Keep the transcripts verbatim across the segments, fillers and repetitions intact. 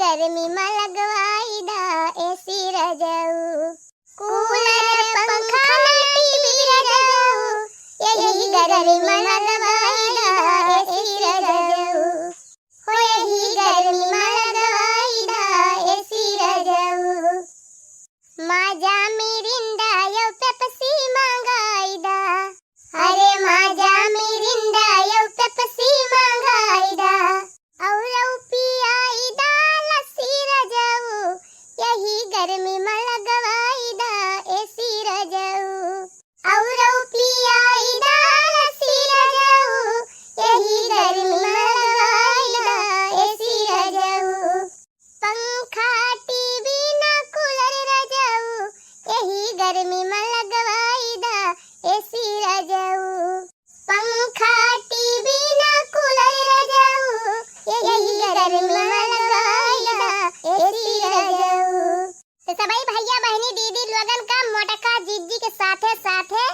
गर्मी मा लगवाई दा एसी रजऊ। कूलर, पंखा, टीवी रजऊ, यही गर्मी मा लगवाई दा एसी रजऊ। हो यही गर्मी मा लगवाई दा एसी रजऊ। माजा मिरिंडा यौ पेप्सी मंगाई दा। अरे माजा मिरिंडा यौ पेप्सी मंगाई दा। औरौ पियाई दा लस्सी रजऊ, यही गर्मी मा लगवाई दा एसी रजऊ। औरौ पियाई दा लस्सी रजऊ, यही गर्मी मा लगवाई दा एसी रजऊ। पंखा, टीवी ना कूलर रजऊ, यही गर्मी मा लगवाई दा एसी रजऊ। पंखा, टीवी ना कूलर रजऊ, यही गर्मी मा लगवाई दा एसी रजऊ। तो सबही भैया, बहिनी, दीदी लोगन का मोटका जीजी के साथे साथे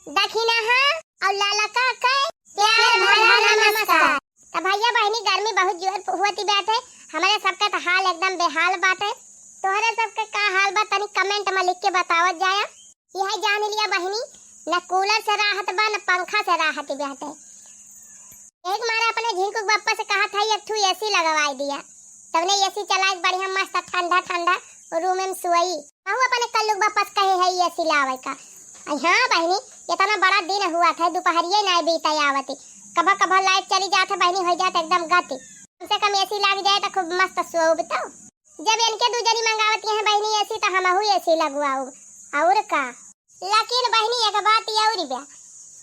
दखिनहा और ललका के प्यार भरा नमस्कार। तो भैया बहिनी, गर्मी बहुत जोर होती बाटे, हमरे सबके तो हाल एकदम बेहाल बाटे। तोहरे सबके का हाल बा, तनी comment मा लिख के बतावत जाया। यह जान लिया बहिनी, न कूलर से राहत बा, न पंखा से राहत बाटे। एक मारे अपने झिंकू के बप्पा से कहत है, एक ठू एसी लगवाई दिया। तवने एसी चलाई, बढ़िया मस्त ठंडा ठंडा रूम में सोई। कहू अपने कल्लू के बप्पा से कहे है एसी लावे का। अरे हाँ बहिनी, इतना बड़ा दिन हुआ था, दुपहरिये ना बीता आवती। कभा कभा लाइट चली जात है बहिनी, हो जात एकदम गति। कम से कम एसी लाग जाए तो खूब मस्त सोब तो। जब इनके दू जनी मंगावती हैं बहिनी एसी, तो हमहू एसी लगवाऊ। और का? लेकिन बहिनी, एक बात और बा,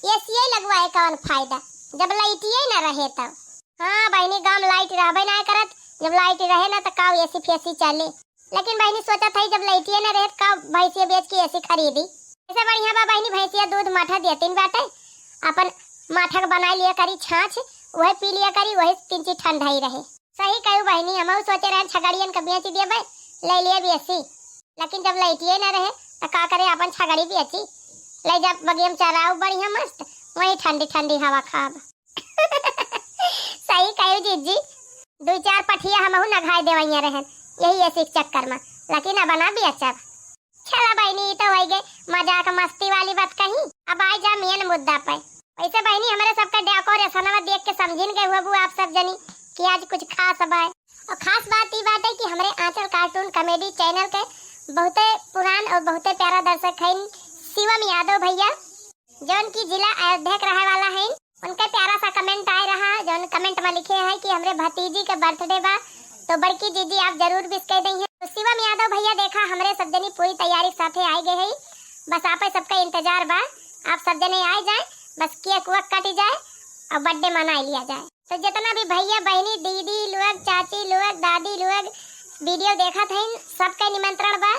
एसीए लगवाए कवन फायदा, जब लाइटिए न रहे तब। हाँ बहिनी, गाँव लाइट रहबे ना करत, जब लाइट रहे ना तो का एसी फेसी चले। लेकिन बहिनी, सोचत है जब लाइटिए न रहे तो का भैंसिया बेच के एसी खरीदी। ऐसे बढ़िया बा बहिनी, भैंसिया दूध माठा देतीन बाटे, अपन माठा के बनाई लिया करी छाछ, वही पी लिया करी, वही तीन चीज ठंडाई रहे। सही कहू बहिनी, हमहू सोचे रहन छगड़ियन के बेच देबे, ले लेब एसी, लेकिन जब लाइटिए ना रहे तो का करे, अपन छगड़ी बेची, ले जा बगिया में चराऊ बढ़िया मस्त, वही ठंडी ठंडी हवा खाब। सही कहू जीजी, दू चार पठिया हमहू नघाए देवैया रहन यही एसी के चक्कर में, लेकिन अब ना बेचब। चला बहिनी, ई तो होइ गए मजाक मस्ती वाली बात कहीं। अब आई जा मेन मुद्दा पे। वैसे बहिनी, हमरे सबका डेकोरेशनवा देख के समझिन गए होबू आप सब जनी कि आज कुछ खास बा। और खास बात ई बाटे कि हमरे आंचल cartoon comedy channel के बहुते पुरान और बहुते प्यारा दर्शक हैं शिवम यादव भैया, जौन की जिला अयोध्या के रहे वाला हैं। उनके प्यारा सा comment आए रहा, जौन comment में लिखे हैं कि हमरे भतीजी के birthday बा, तो बड़की जीजी आप जरूर wish कर देइहें। तो शिवम यादव भैया, देखा, हमरे सब जनी पूरी तैयारी के साथे आए गए हैं, बस आप सबका इंतजार बा, आप सब जने आए जाए, बस cake वक कटी जाए और birthday मनाई लिया जाए। तो जितना भी भैया, बहिनी, दीदी लोग, चाची लोग, दादी लोग video देखत हैं, सबके निमंत्रण बा,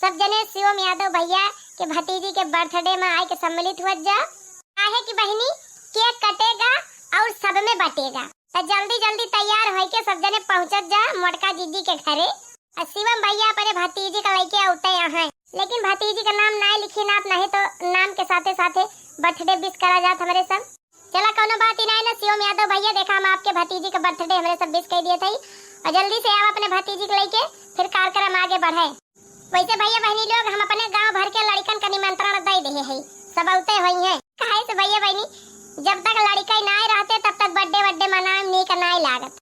सब जने शिवम यादव भैया के भतीजी के birthday में आए के सम्मिलित हुआ जा। काहे कि बहिनी, cake कटेगा और सब में बटेगा। त जल्दी जल्दी तैयार होइके सब जने पहुँचत जा मोटका जीजी के घरे। आ शिवम भैया अपने भतीजी का लइके औते यहाँ, लेकिन भतीजी का नाम नाय लिखी नात, नहीं तो नाम के साथे साथे birthday wish करा जात हमरे सब। चला, कौनो बात ही नाय ना, शिवम यादव भैया, देखा, हम आपके भतीजी का birthday हमरे सब wish कर दिए थे, और जल्दी से आवा अपने भतीजी के लइके, फिर कार्यक्रम आगे बढ़े। वैसे भैया बहिनी लोग, हम अपने गांव भर के लड़िकन का निमंत्रण दे दिए हैं, सब औते होइहें। काहे से भैया बहिनी, जब तक लड़िका नाय रहते तब तक birthday वर्डे मनाए में नीक नाय लागत।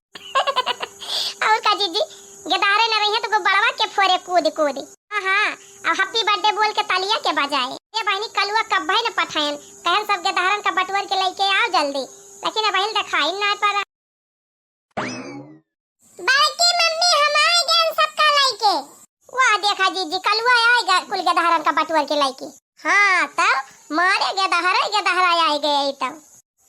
और का जीजी, गेदहरे न रहिए तो गोबड़वा के फोरे कूद कूद। हाँ हाँ, अब happy birthday बोल के तालिया के बजाए। ये बहिनी कलुआ कब्बे न पठायन, कहन सब गेदहरन का बटुअर के लइके आओ जल्दी, लेकिन अब बहिन देखाई नाय पड़ा। बड़की मम्मी, हम आए गए सबका लइके। वाह, देखा जीजी, कलुआ आए गा कुल गेदहरन का बटुअर के लइके। हाँ, तब मारे गेदहरे गेदहरा आए गए तब।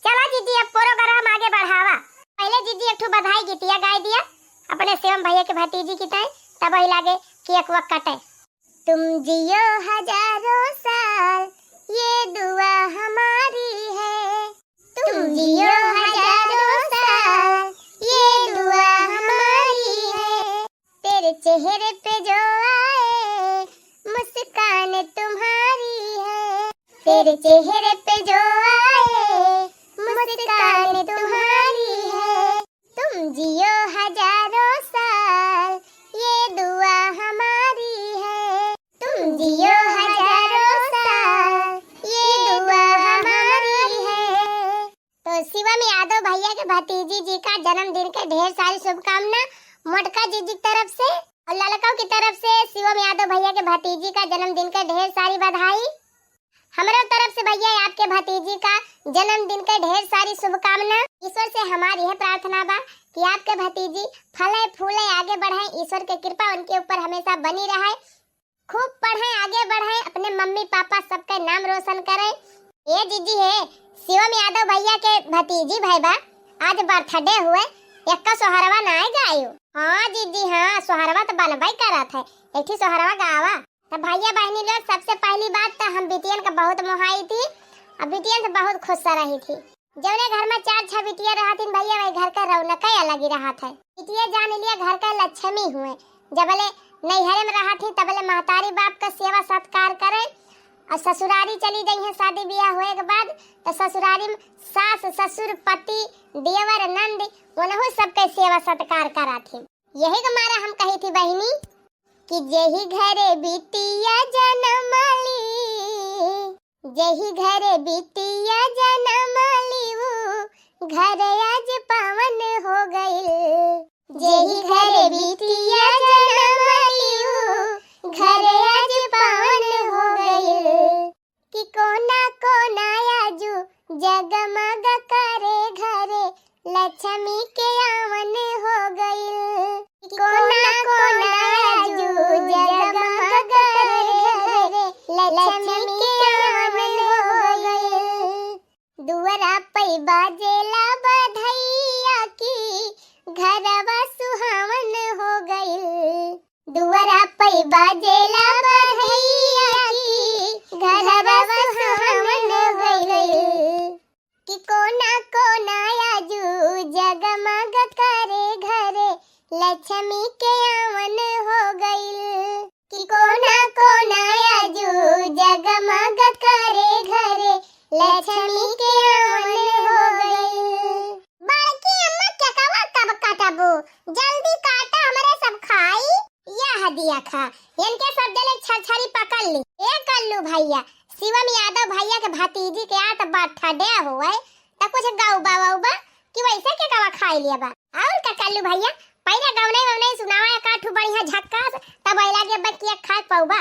चला जीजी, अब program आगे बढ़ावा। पहले जीजी एक ठो बधाई गीतिया गाए दिया अपने शिवम भैया के भतीजी की ताई, तब वही लागे कि एक वक्त कटे। तुम जियो हजारों साल, ये दुआ हमारी है। तुम जियो हजारों साल, ये दुआ हमारी है। तेरे चेहरे पे जो आए, मुस्कान तुम्हारी है। तेरे चेहरे पे जो आए, मुस्कान तुम्हारी है। तुम जियो हजारों साल। शिवम यादव भैया के भतीजी जी का जन्मदिन के ढेर सारी शुभकामना मोटका जीजी की तरफ से, और ललका की तरफ से शिवम यादव भैया के भतीजी का जन्मदिन के ढेर सारी बधाई। हमरे तरफ से भैया आपके भतीजी का जन्मदिन के ढेर सारी शुभकामना। ईश्वर से हमारी यह प्रार्थना बा कि आपके भतीजी फले फूले, आगे बढ़े, ईश्वर के कृपा उनके ऊपर हमेशा बनी रहे, खूब पढ़े, आगे बढ़े, अपने मम्मी पापा सबके नाम रोशन करे। ए जीजी हे, शिवम यादव भैया के भतीजी भई बा, आज बर्थडे हुए, एक्का सोहरवा नाय गायो। हाँ जीजी हाँ, सोहरवा तो बनबई करत है, एक ठी सोहरवा गावा। तो भैया बहिनी लोग, सबसे पहली बात तो हम बिटियन का बहुत मोहाई थी, और बिटियन से बहुत खुश रही थी। जौने घर में चार छह बिटिया रहतिन भैया, वही घर का रौनक ही अलग ही रहत है। बिटिया जान लिया घर का लक्ष्मी हुए। जबले नैहरे में रहत ही तबले महतारी बाप का सेवा सत्कार करे, और ससुरारी चली जाई है शादी ब्याह हुए के बाद, तो ससुरारी में सास ससुर पति देवर नंद उनहु सबके सेवा सत्कार करत ही। यही के मारा हम कही थी बहिनी कि जेही घरे बिटिया जनम ली, जेही घरे बिटिया जनम ली, ऊ घर आज पावन हो गइल। जेही घरे बिटिया जनम ली, ऊ घर आज पावन हो गइल। कि कोना कोना आजू जगमग करे घरे लक्ष्मी के आवन हो गइल। कि कोना कोना आजू जगमग करे घरे लक्ष्मी के आवन हो गइल। दुअरा पै बाजेला बधैया की घरवा सुहावन हो गइल। दुअरा पै बाजेला बधैया की घरवा सुहावन हो गइल। कि कोना कोना आजू जगमग करे घरे लक्ष्मी के आवन हो गइल। कि कोना कोना आजू जगमग करे घरे लक्ष्मी के आवन हो गइल। बड़की अम्मा, केकवा कब काटबू? जल्दी काटा, हमरे सब खाई। यह दिया खा, इनके सब जने छरछरी पकड़ ली। ए कल्लू भैया, शिवम यादव भैया के भतीजी के आज बर्थडे हुए, त कुछ गौबा वौबा कि वैसे केकवा खाई लिया बा। और का कल्लू भैया, पहले गौनई वौनई सुनावा एक आठ ठो बढ़िया झक्कास, तब अइला के बकिया खाए पौबा।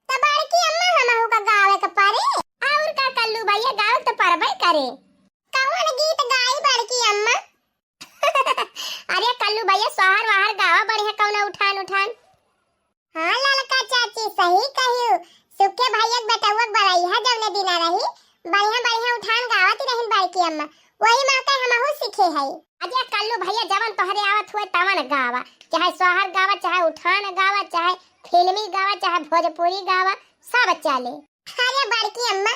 त बड़की अम्मा, हमहू का गावे के परे? और का कल्लू भैया, गावे त परबे करे। कौन गीत गाई बड़की अम्मा? अरे कल्लू भैया, सोहर वाहर गावा बढ़िया कौनो उठान उठान। हाँ ललका चाची, सही कहियो। सुखे भैया के बेटउआ के बरैया जौने दिना रही, बढ़िया बढ़िया उठान गावत रहिन बड़की अम्मा, वही मौके हमहू सीखे हई। अरे कल्लू भैया, जवन तोहरे आवत हुए तवन गावा, चाहे सोहर गावा, चाहे उठान गावा, चाहे फिल्मी गावा, चाहे भोजपुरी गावा, सब चले। अरे बड़की अम्मा,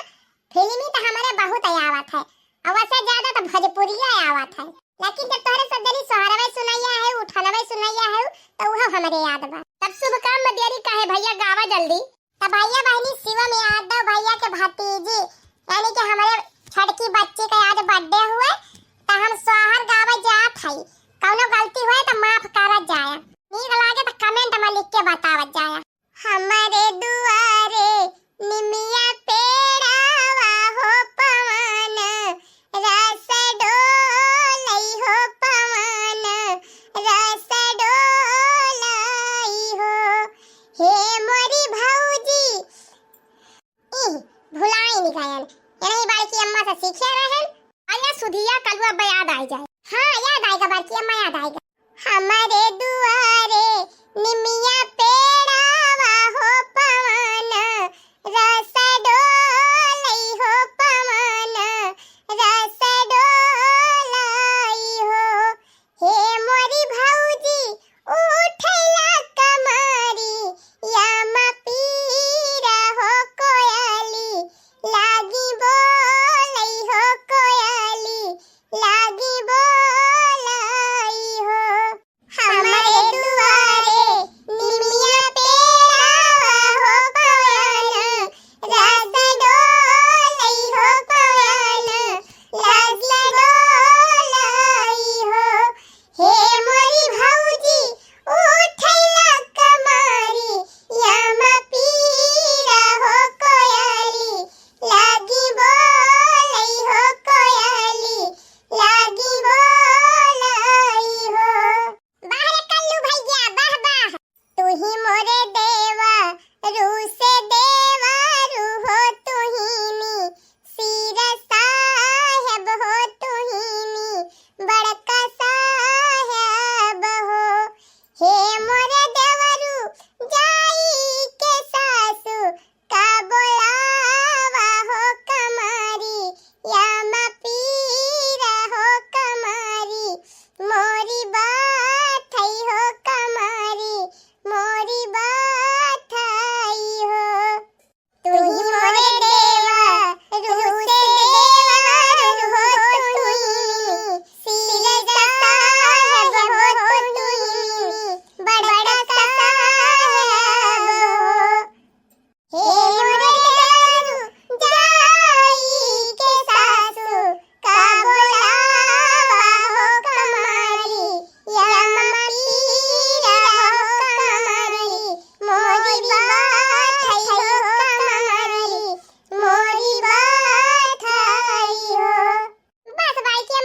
फिल्मी त हमरे बहुत आवत है, और वैसे ज्यादा त भोजपुरिया आवत है, लेकिन जब तोहरे सब जनी सोहरवे सुनैया है, उठनवे सुनैया है, त उहो हमरे याद बा। तब शुभ काम में देरी काहे भैया, गावा जल्दी। त भैया बहिनी, शिवम यादव भैया के भतीजी, यानी कि हमरे छोटकी बच्ची का आज बर्थडे हुए, त हम सोहर गावे जात हई, कौनो गलती हुए त माफ करत जाया, नीक लागे त कमेंट में लिख के बतावत जाया। हमरे दुआरे निमिया पेड़ावा हो पवन, रस डोलई हो पवन, रस डोलई हो। हे मोरी भौजी, ई भुलाई नहीं गयन, यही बड़की अम्मा से सीखे रहन। अरे सुधिया, कलुआ बा याद आई जाए। हाँ, याद आएगा बड़की अम्मा, याद आएगा। हमरे दुआरे निमिया पेड़ावा हो पवन, रस डोलई हो पवन, रस डोलई हो। हे मोरी भौजी, उठैला कमरिया म पीरा हो कोयली, लागी बोलई हो कोयली, लागी बोलई हो। हमरे दुआरे निमिया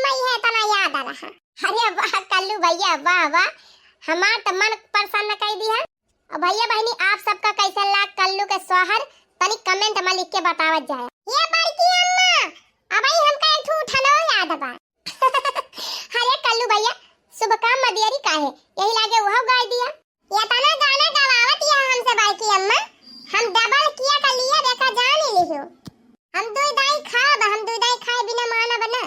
इहे इतना याद आला है। अरे वाह कल्लू भैया, वाह वाह, हमार त मन प्रसन्न कइ दिहा। और भैया बहिनी, आप सबका कैसन लाग कल्लू के सोहर, तनी comment में लिख के बतावत जाए। ये बड़की अम्मा, अबही हमका एक ठो उठनो याद बा। अरे कल्लू भैया, शुभ काम में देरी काहे, यही लागे उहउ गाय दिया। ये तना गाना गवावत यह हमसे बड़की अम्मा, हम double किया का लिया देखा जान ही लिहो। हम दुई दाई खाब, हम दुई दाई खाए बिना मानब ना।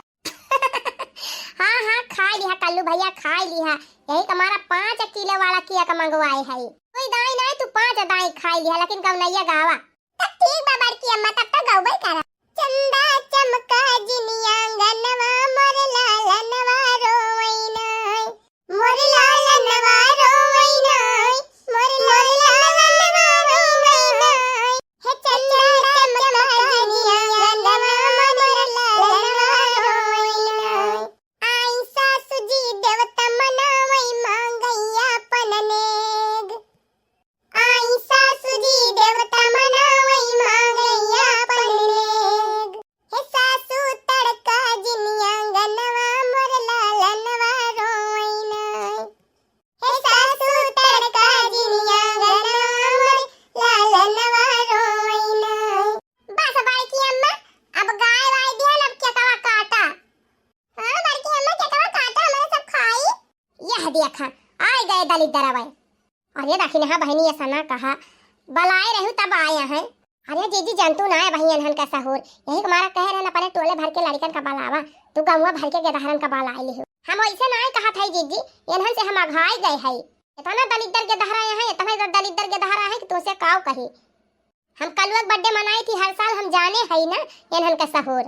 हाँ हाँ, खाइ लिहा कल्लू भैया, खाइ लिहा। यही तुम्हारा पाँच किलो वाला किया का मंगवाए है। दुई दाई नहीं, तू पाँच दाई खाइ लिहा, लेकिन गवनैया गावा। तब ठीक बा बड़की अम्मा, तब तो गौबे करा। चंदा चमका जिनिया गनवा मोर लालनवा रोवैना। मोर लालनवा रोवैना, मोर लालनवा रोवैना। हे चंदा चमका जिनिया गनवा मोर लालनवा रोवैना। आई सासु जी देवता मनावै मांगैया पन नेग। आई सासु जी देवता मनावै मांगैया पन नेग। हे सासु तड़का जिनिया गनवा मोर लालनवा रोवैना। हे सासु तड़का जिनिया गनवा मोर लालनवा रोवैना। बस बड़की अम्मा, अब गाय वाय दिहन, अब केकवा काटा। हाँ बड़की अम्मा, केकवा काटा, हमरे सब खाई। यह देखा, आइ गए दलिद्दर अवै। अरे दखिनहा बहिनी, ऐसा ना कहा, बलाए रहू तब आए हैं। अरे जीजी, जनतू ना है बहिन एनहन का सहूर, यही के मारा कहे रहन अपने टोले भर के लड़िकन का बलावा, तू गौवा भर के गेदहरन का बलाए लिहू। हम वैसे ना कहत है जीजी, एनहन से हम अघाई गए है। इतना दलिद्दर गेदहरा है, इतना दलिद्दर गेदहरा है कि तोसे काव कही। हम कलुआ के birthday मनाई थी हर साल, हम जाने हई ना एनहन का सहूर।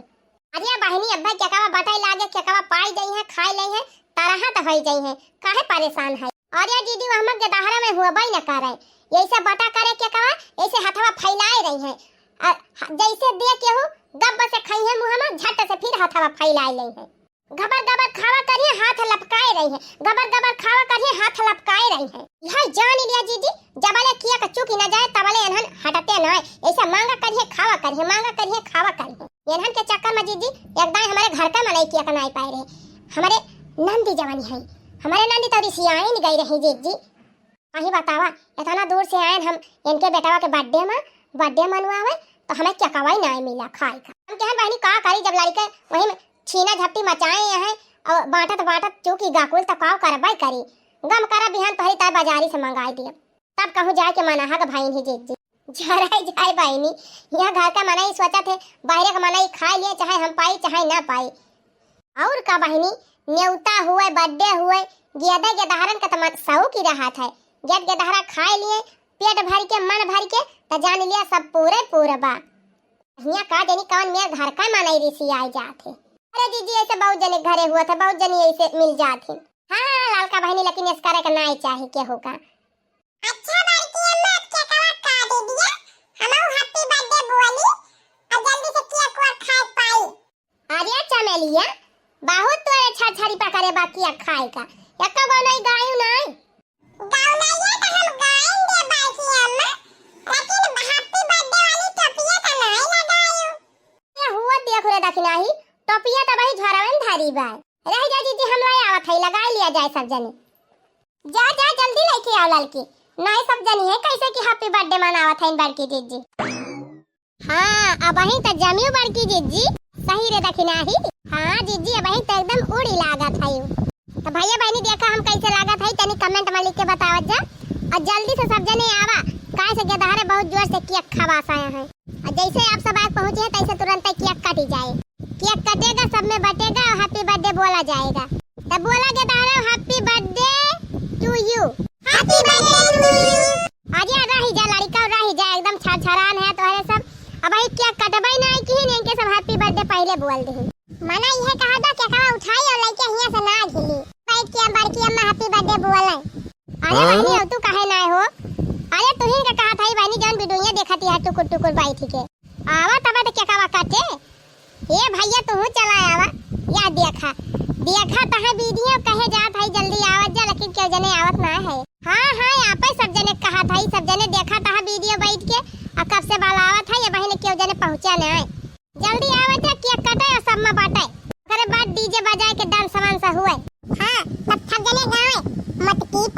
अरे बहिनी, अब्बा केकवा बटाई लागे, केकवा पाई जइहैं, खाई लइहैं, तरहा त होई जइहैं, काहे परेशान है? अरे दीदी, वो हमर गेदहरा में हुआ बाई न करे, यैसे बटा करे केकवा, ऐसे हथवा फैलाए रही है। अ, ह-, जैसे दे केहू गब्ब से खइहैं मुँह में, झट से फिर हथवा फैलाए लइहैं। गबर गबर खावा करिहैं, हाथ लपकाए रही है। गबर गबर खावा करिहैं, हाथ लपकाए रही है। यह जान लिया जीजी, जबले किया का चूकी न जाए, तबले एनहन हटते नाय। ऐसा मांगा करिहैं, खावा करिहैं, मांगा करिहैं, खावा करिहैं। एनहन के चक्कर में जीजी, एक दाई हमरे घर का मनई किया का नाय पाए रहे। हमरे नंदी जवानी है, हमरे नंदी तो रिसियाइन गई रही जीजी। कहीं बतावा, इतना दूर से आयन हम इनके बेटवा के birthday में, birthday मनवावे, तो हमें केकवा ही नाय मिला खाए का। हम कहन बहिनी का करी, जब लड़के वहीं में छीना झपटी मचाए हैं और बांटत बांटत चूकी गाकुल तो काव करबे करी। गम करा बिहान पहरी ताय बाजारी से मंगाई दिया, तब कहूँ जाए के मनाहा के भाई नहीं जीत जी। जराई जाए बहिनी, यहाँ घर का मनई सोचत है, बाहरे का मनई खाए लिए चाहे हम पाई चाहे ना पाई। और का बहिनी, नेवता हुए, birthday हुए, गेदे गेदहरन का त मन सऊ की रहत है। गेद गेदहरा खाए लिए, पेट भर के, मन भर के, त जान लिया सब पूरे पूरे बा। हियाँ का जनी कौन मेर घर का मनई रिसी आए जात है। अरे जीजी, ऐसे बहुत जने घरे हुआ था, बहुत जनी ऐसे मिल जात है। हाँ, हाँ, लालका बहिनी, लेकिन ऐसे करे के नाई चाही केहू का। अच्छा बड़की अम्मा, अब केकवा काट दिया, हमहू happy birthday बोली, और जल्दी से cake वेक खाए पाई। अरे चमेलिया, बहुत तोरे छरछरी पकड़े बा cake खाए का, एको गो नहीं गायू नहीं। गौनैया तो हम गायन दे बड़की अम्मा, लेकिन happy birthday वाली टोपिया तो नहीं लगायू। ये हुआ देख रे दखिनाही, टोपिया तो वही झोरवन धरी बा। रह जा जीजी, हम लाई आवत हई, लगाई लिया जाए सब जने। जा, जा, जल्दी लेके आओ ललकी। नाई सब जनी है कैसे कि happy birthday मनावत है बड़की जीजी। हाँ, अबहीं त जमियो बड़की जीजी। सही रे दखिनाही। हाँ जीजी, अबहीं त एकदम उड़ी लागत है। तो भैया बहनी देखा हम कैसे लागत है, तनी comment में लिख के बतावत जा। और जल्दी से सब जने आवा, काहे से गेदहरे बहुत जोर से cake खवास आया है। और जैसे आप सब आके पहुँचे हैं, तैसे तुरंत ही cake काटी जाए। Cake कटेगा, सब में बटेगा और happy birthday बोला जाएगा। तब बोला गेदहरा, happy birthday to you। Happy birthday to you। अरे रही जा लड़का, रही जा, एकदम छरछरान है तोहरे सब। अबहीं cake कटबे नहीं किहिन, इनके सब happy birthday पहले बोल दे। मना यह कहा था, केकवा उठाई और लइके हियां से ना झिली। बैठ के बड़की अम्मा happy birthday बोले। अरे हाँ? बहनी, अब तू काहे ना हो? अरे तुहिन के कहा था, बहनी, जौन वीडियो देखती है टुकुर टुकुर बैठ के। आवा तब तो केकवा काटे। ए भैया, तू चला आवा। या देखा, देखा तहे वीडियो कहे जात है, जल्दी आवत जा, लेकिन केहू जने आवत ना है। हाँ, हाँ, आपे सब जने कहा था, सब जने देखा तहे वीडियो बैठ के, और कब से बलावत है, ये बहिन केहू जने पहुँचा ना है। जल्दी आवत जा, cake कटे और सब में बांटे। ओकरे बाद DJ बजाए के गाँव, मोटकी